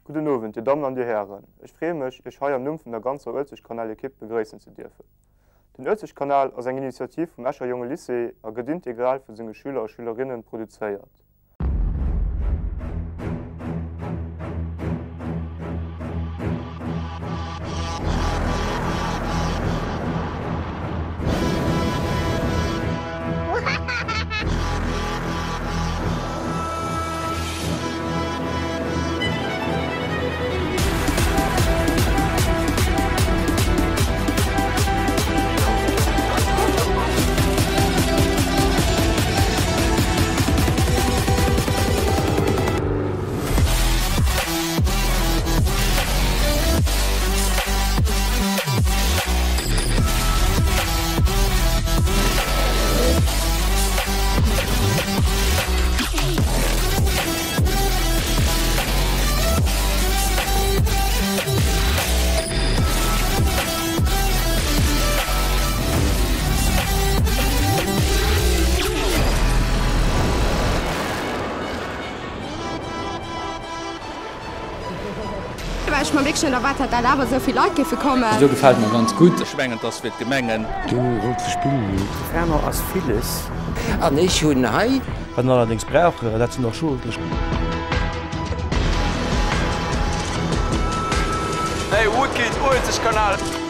Gudden Owend, Dir Dammen an Dir Hären. Ech freeë mech, Iech hei am Numm vun der ganzer Uelzechtkanal-Ekipp begréissen ze dierfen. Den Uelzechtkanal ass eng Initiativ vum Escher Jonge Lycée a gëtt integral vu senge Schüler a Schülerinnen produzéiert. Well ech mer wierklech net erwaart hat, dat awer esou vill Leit géife kommen. Esou gefällt mer ganz gutt. Ech mengen, 't ass fir d'Gemengen. Deen wollt ze spillen. Ferner ass villes. An ech hunn hei. Wat en allerdéngs brauch, dat sinn och Jugendlech. Hey Woodkid, Uelzechtkanal!